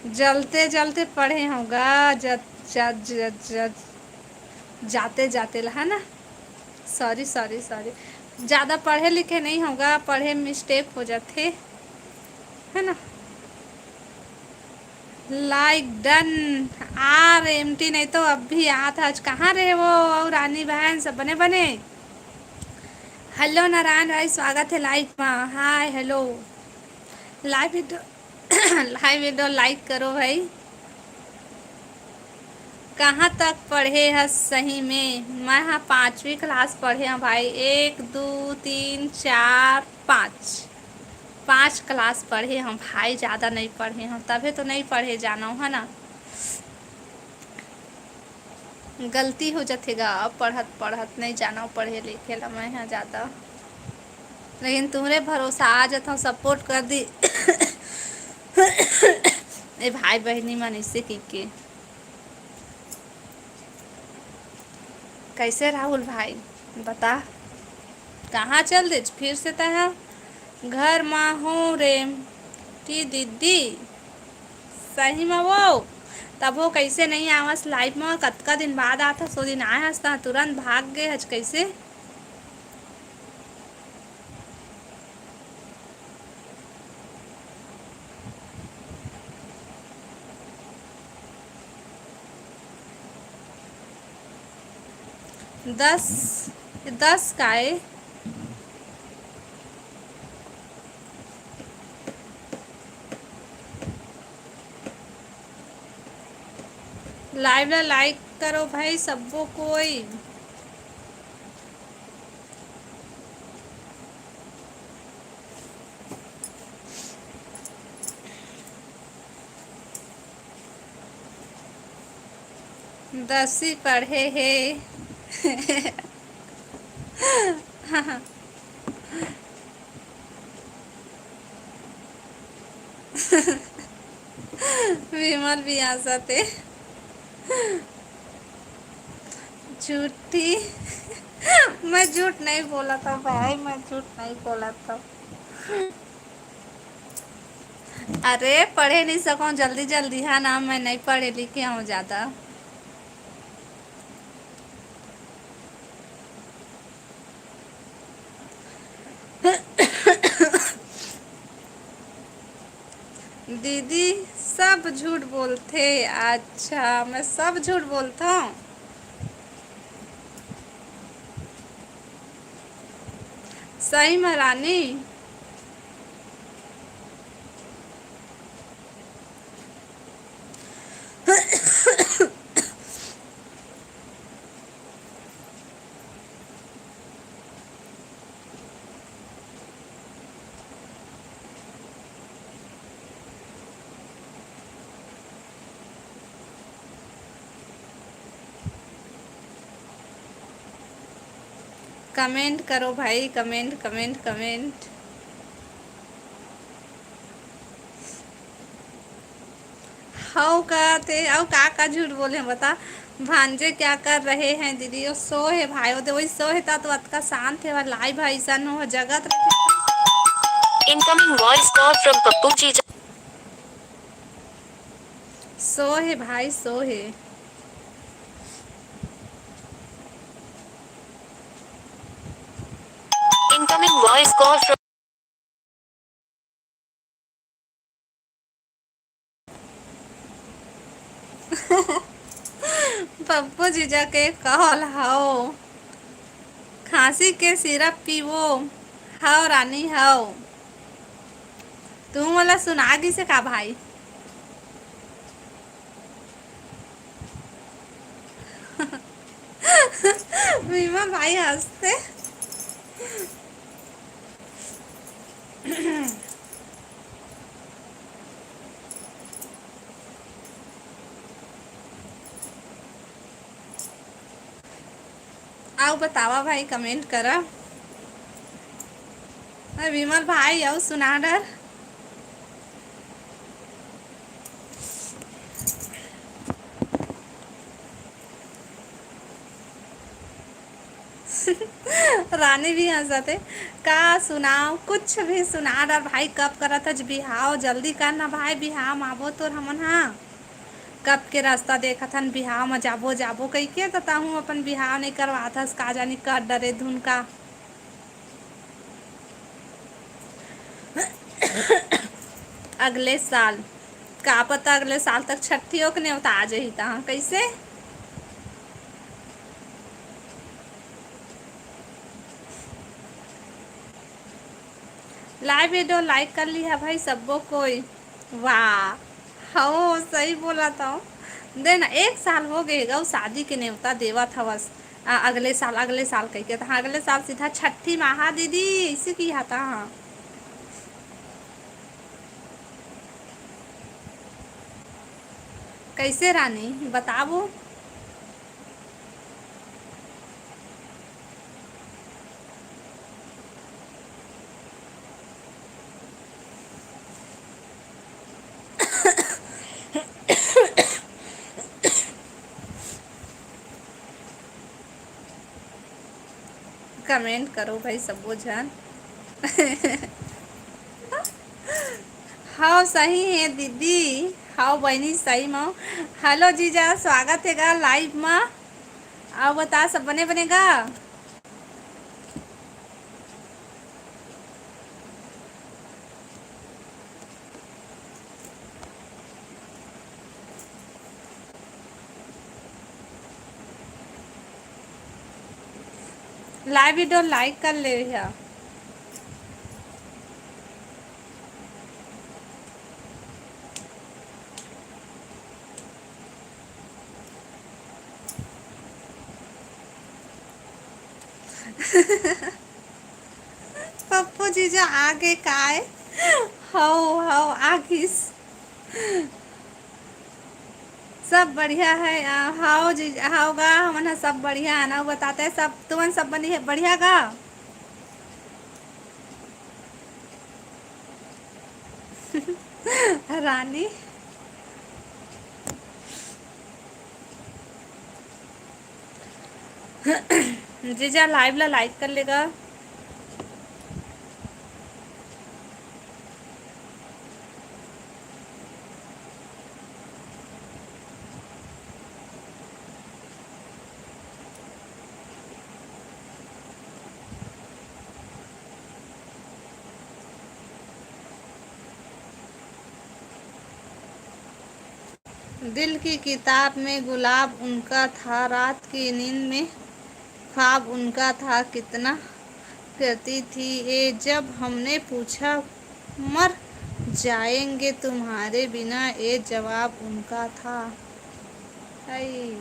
जलते जलते पढ़े हंव गा, ज-, ज-, ज-, ज-, जाते जाते ला, है ना? Sorry, sorry, sorry. ज़्यादा पढ़े लिखे नहीं हंव गा, पढ़े में मिस्टेक हो जाथे, है ना? लाइक डन। आ रेमटी नहीं तो अब भी आत हच। कहाँ रहे वो अउ रानी बहन, सब बने बने? हेलो नारायण राय, स्वागत है लाइव मा। Hi, hello. Live video, live video like करो भाई। कहाँ तक पढ़े हस सही में? मैं हा पाँचवीं क्लास पढ़े हंव भाई, एक, दू, तीन, चार, पाँच, पाँच क्लास पढ़े हंव भाई, ज़्यादा नहीं पढ़े हंव, तभे तो नहीं पढ़े जानव, है ना? गलती हो जाथे गा, पढ़त पढ़त नहीं जानव पढ़े लिखे ला मैं हा ज़्यादा, लेकिन तुम्हरे भरोसा आ जाथंव, सपोर्ट कर दी। ए भाई बहिनी मन, इसे की के कैसे राहुल भाई बता, कहाँ चल देच फिर से तैं हा? घर मा हूँ रे टी दीदी। सही मा वो, तब वो कैसे नहीं आवस लाइव मा? कतका दिन बाद आथस, ओ दिन आए हस त तुरंत भाग गए हच कैसे? दस, दस काय? Live ला like करो भाई सब्बो कोई। दसवीं पढ़े हे। विमल भी हंसत हे। झूठी। मैं झूठ नहीं बोलत हंव भाई, मैं झूठ नहीं बोलत हंव। अरे पढ़े नहीं सकंव जल्दी जल्दी, है ना, मैं नहीं पढ़े लिखे हंव ज्यादा। दीदी सब झूठ बोलथे। अच्छा, मैं सब झूठ बोलथंव? सही में रानी। Comment करो भाई, comment, comment, comment। हव का ते, अउ का का झूठ बोले हंव बता। भांजे क्या कर रहे हैं दीदी? ओ सो हे भाई, ओ दे वही सो हे ता तो अतका शांत हे, live हे, अइसन हो जगत रखे। Incoming voice call from Pappu जीजा। सो हे भाई, सो हे। Incoming voice call from Pappu जीजा के call हव। खांसी के syrup पीवो। हव रानी हव। तू मोला सुना गिसे का भाई? विमल भाई हंसथे। अउ बतावा भाई, comment करा। अरे विमल भाई, अउ सुना डर। रानी भी हंसत हे। का सुनाव, कुछ भी सुना डर भाई, कब करत हच बिहाव? जल्दी कर ना भाई, बिहाव म आबो तोर हमन हा। कब के रास्ता देखत हन, बिहाव म जाबो जाबो कहिके, त तहूँ अपन बिहाव नइ करवात हस, का जानी कर डरे धुन का। अगले साल, का पता अगले साल तक छट्ठियो के नेवता आ जही, तहाँ कइसे? Live video like कर लिहा भाई सब्बो कोई। वाह, हव, सही बोलत हव। दे ना, एक साल हो गे गऊ शादी के नेवता देवत हवस। आ, अगले साल, अगले साल कहिके, त हाँ, अगले साल सीधा छट्ठी माहा दीदी, अइसे किहा त हाँ। कइसे रानी, बताबो। Comment करो भाई सबो झन। हव सही हे दीदी, हव बहिनी सही म। Hello जीजा, स्वागत हे गा live म। अउ बता, सब बने बने गा? Live video like कर ले भैया। पप्पू जीजा आगे काय? हव, हव, आगिस। सब बढ़िया है, आ, हव जी, हव गा, हमन ह सब बढ़िया है ना, बताते हैं सब, तुमन सब बनी है, बढ़िया गा? रानी। जीजा live ला like कर लेगा। दिल की किताब में गुलाब उनका था, रात की नींद में ख्वाब उनका था, कितना करती थी ये जब हमने पूछा, मर जाएंगे तुम्हारे बिना, ये जवाब उनका था। आई।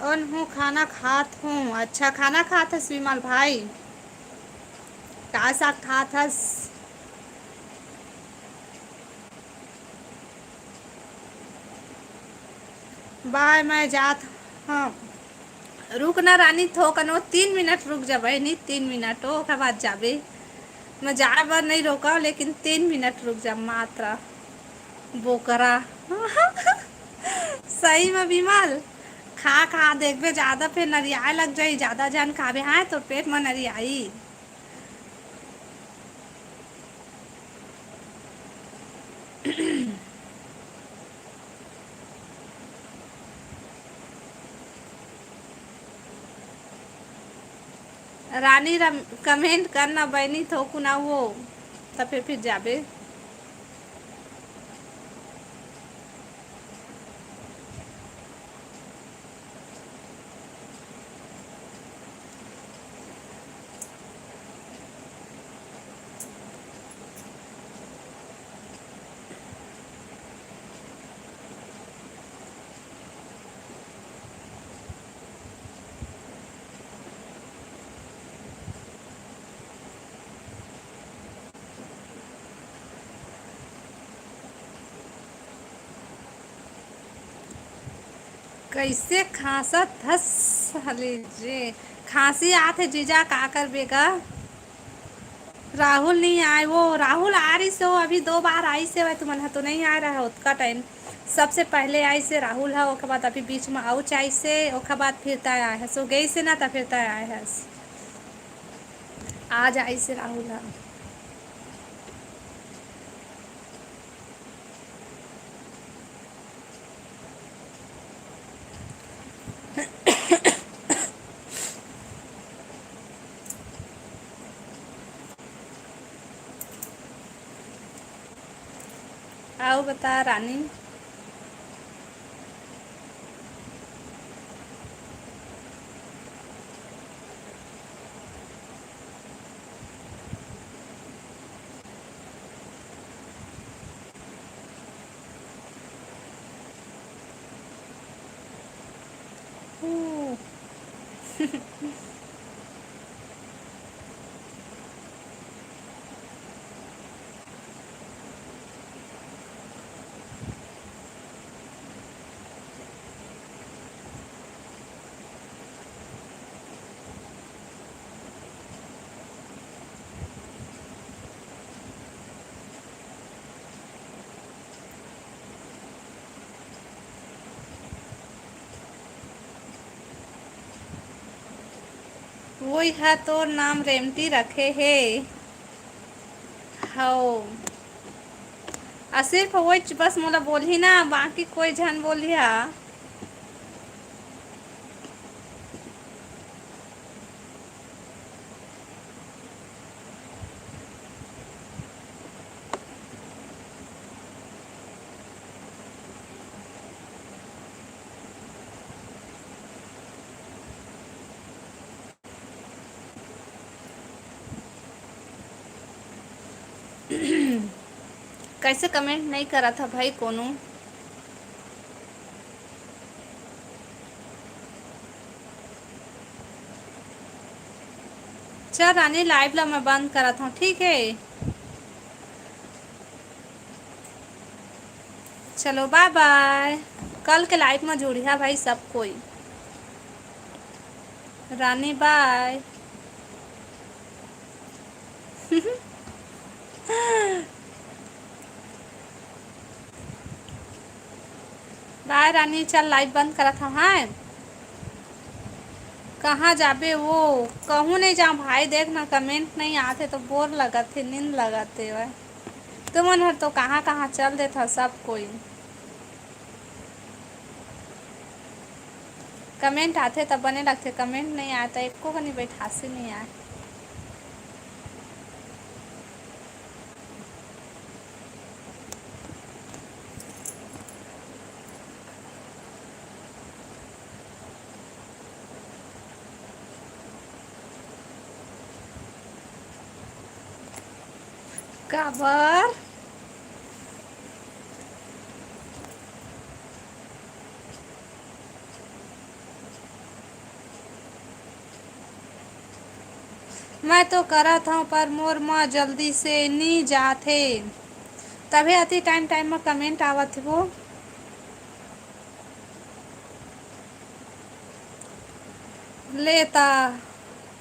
ओन हूँ खाना खात हूँ। अच्छा, खाना खात हस विमल भाई? का साग खात हस? बाय, मैं जात हूँ। रुक ना रानी, थोकन वो तीन मिनट रुक जा बहिनी, तीन मिनट, ओकर बाद जाबे। मैं जाए बर नहीं रोका, लेकिन तीन मिनट रुक जा मात्र। बोकरा। सही में विमल, खा खा देखबे, ज्यादा फिर नरियाए लग जाई, ज्यादा जान खाबे, हाँ, तो पेट में नरियाई। रानी रम-, comment करना बहनी, थोकु ना वो, तब फिर, फिर जाबे। कइसे खांसत हस? हले जे खांसी आत हे जीजा, का करबे गा? राहुल नहीं आए, वो राहुल आ रही सो, अभी दो बार आई से, वह तुमन ह तो नहीं आए रहा ओतका टाइम। सबसे पहले आई से राहुल ह, ओकर बाद अभी बीच में आउच आई से, ओकर बाद फिर तय आए हस, वो गई से ना, त फिर तय आए हस। आज आई से राहुल ह। आओ बता रानी। वोई ह तोर नाम रेमटी रखे हे। हव। आ सिर्फ वोच बस मोला बोलही ना, बाकी कोई झन बोलिहा। कैसे comment नहीं करत ह भाई कोनो? चल रानी, live ला मैं बंद करत हूँ, ठीक है? चलो bye bye, कल के live में जुड़िहा भाई सब कोई। रानी bye। Bye रानी, चल live बंद करत हव, हाँ। कहाँ जाबे वो? कहूँ नहीं जाऊँ भाई, देख ना, comment नहीं आथे तो bore लगत हे, नींद लगत हे वह। तुमन हर तो कहाँ कहाँ चल देथव सब कोई। Comment आथे त बने लगथे, comment नहीं आय त एको कनी बैठासी नहीं आय। काबर? मैं तो करत हंव, पर मोर म जल्दी से नी जाथे, तभे अति time time म comment आवत हे वो। ले ता,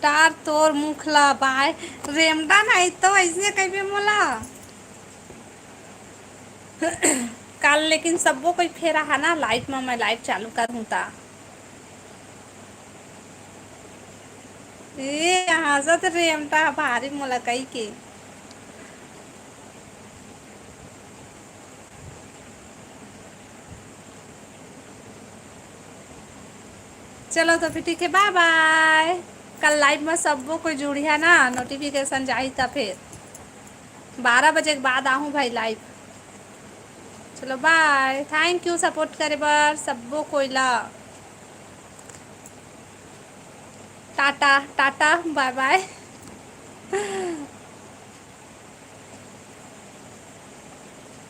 टार तोर मुख ला बाय। रेमटा नहीं तो ऐसे कहिबे मोला। काल लेकिन सब्बो कोई फेरा है ना live में, मैं live चालू करूँ ता। ए, हंसत रेमटा भारी मोला कही के। चलो तो फिर ठीक है, bye bye। कल live में सब्बो कोई जुड़िहा ना, notification जाही त फिर बारह बजे के बाद आहूँ भाई live। चलो bye, thank you support करे बर सब्बो कोई ला। Tata, Tata, bye bye।